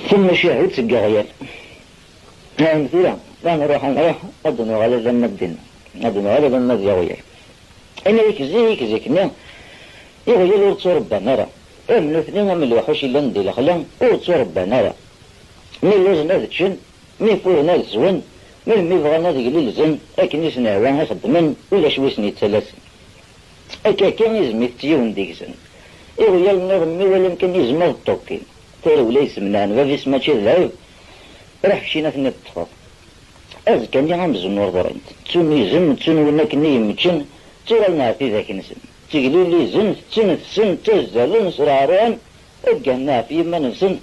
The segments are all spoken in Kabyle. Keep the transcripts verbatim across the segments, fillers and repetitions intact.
Tamacahut seg Iɣyal. Ahem tura, ma nruḥ, nruḥ, ad d-nuɣal alamma d dinna. Ad d-nuɣal alamma d Iɣyal. Imi zik, zik, zik-nni, Iɣyal ur tturebban ara. Am nutni, am lewḥuc yellan di lexla, ur tturebban ara. Mi lluẓen ad ččen, mi furen ad zwen, melmi bɣan ad glilzen, akken i sen-ihwa i xeddmen, ulac wi sen-yettalasen. Akka kan i zem-itent yiwen deg-sen. Iɣyal nniḍen mi walan kan izem ad ṭṭukkin. Tarewla yessemnaɛen bab-is mačči d lɛib, ruḥ keččini ad ten-id-ṭṭfeḍ. Azekka-nni amzun ur ḍrint. Ttun izem, ttun win akken i yemmeččen, tturaren ɣef tidak-nsen. Tteglilizen, tetten, tessen, ttazzalen, sreɛruɛen, ggaren ɣef yiman-nsen.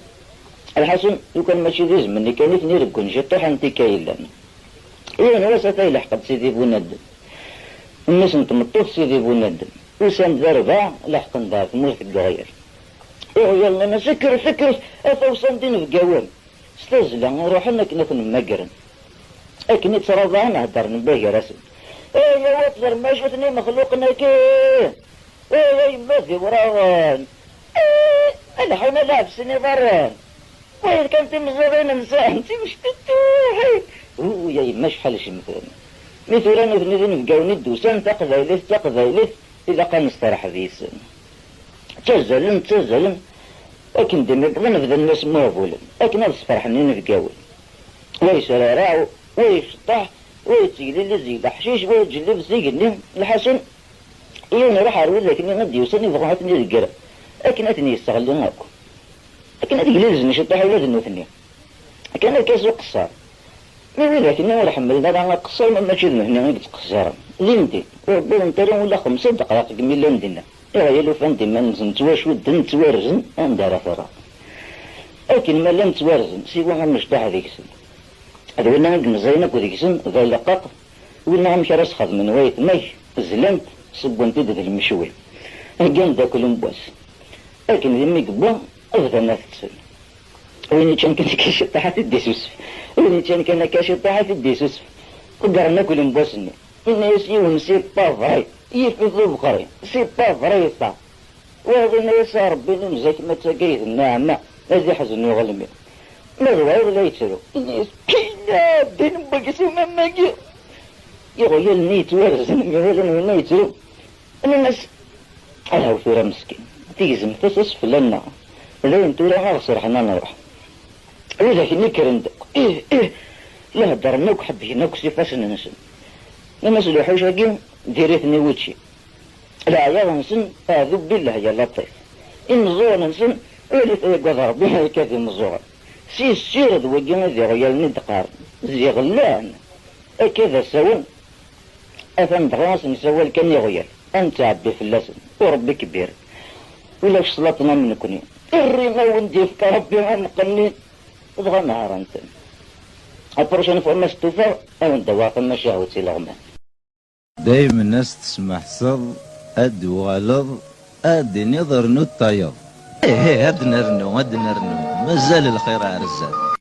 Lḥasun, lukan mačči d izem-nni kan i ten-ireggun ciṭuḥ anti akka yellan. Yiwen wass ata ileḥq-d Sidi Bunadem. Mmi-s n tmeṭṭut Sidi Bunadem. Usan-d d arbaɛ, leḥqen-d ɣer tmurt n Iɣyal. Iɣyal nnan-as: "Kkret, kkret, ata usan-d inebgawen." S tazzla i ruḥen akken ad ten-mmagren. Akken i ttraḍaɛen heddren mbagar-asen: "Ay, a wat ẓrem acu-ten imexluqen-agi! Ay, a yemma d iwraɣen! Ay, a leḥḥun a leɛbsen iḍarren! Wayeḍ kan timeẓẓuɣin-nsen d timectituḥin! Uy, a yemma acḥal cemten!" Mi tura nutni d inebgawen i d-usan, taqbaylit d taqbaylit, ilaq ad nesteṛḥeb yes-sen. Ttazzalen, ttazzalen, akken d-imiṭḍen bdan la smuhbulen, akken ad sferḥen inebgawen. Wa yesraraɛ, wa iceṭṭeḥ, wa yettegliliz deg leḥcic, wa yettjellib s igenni. Lḥasun, yiwen iruḥ ɣer widak-nni i d-yusan, ibɣa ad ten-idegger, akken ad ten-yesseɣli akk. Akken ad glilzen ciṭuḥ ula d nutni. Kan akka s uqeṣṣer. Mi widak-nni ur ḥemmlen ara aqeṣṣer, ma mačči d nutni i yettqeṣṣiren. Dindin, ur wwiḍent ara ula xemsa dqayeq deg mi llan dinna. Iɣyal ufan-d iman-nsen ttwacudden, ttwarzen, anda ara terreḍ? Akken ma llan ttwarzen, siwa amecṭuḥ deg-sen. D winna i imeẓẓayen akk deg-sen, d aleqqaq, winna amek ara s-xedmen wayetma-k, zlan-t, sewwen-t-id d lmecwi. Heggan-d akk n wass. Akken d imi yewwa, bdan ad tetten. Win yeččan kan akka ciṭṭaḥ ad t-id-isusef. Win yeččan kan akka ciṭṭaḥ ad t-id-isusef. Ḍeggren akk lemwas-nni. Yenna-yas yiwen: "C'est pas vrai, yif-it ubeqri, c'est pas vrai ça." Wayeḍ yenna-yas: "A Ṛebbi, imzak ma d tagayt n nneɛma, ad iḥzen uɣelmi." Ma d wayeḍ la yettru, yenna-yas: "Kina ddin n weksum am wagi." Iɣyal-nni yettwarzen mi walan winna yettru. Nnan-as: "Ahaw tura meskin, tigzemt-as asfel-nneɣ, dayen tura ad ɣ-serḥen ad nruḥ." Widak-nni kkren-d akk, ih, ih, la heddren akk, ḥebbken akk s ifassen-nsen. Nnan-as: "Lewḥuc-agi diri-ten i wučči. Leɛyaḍ-nsen, aɛdu billah ya laṭif. Imeẓẓuɣen-nsen, walit ay agad Ṛebbi, ay akka d imeẓẓuɣen." Si ssir d wagi i d iɣyal-nni d-qqaren, ziɣ llan. Akka d asawen, atan dɣa ad sen-isawal kan iɣyal, ad nettɛebbi fell-asen, u Ṛebbi kbir. Ulac slaṭen am nekni. Rrin-awen-d-yefka Ṛebbi am qennin, dɣa nehṛen-ten. La prochaine fois ma stufaɣ, ad wen-d-awiɣ tamacahut ileɣman. Daymen as tesmeḥseḍ, ad d-uɣaleḍ, ad d-tiniḍ rnu tayeḍ. Ih, ih, ad nernu, ad nernu. Mazal lxir ar zdat.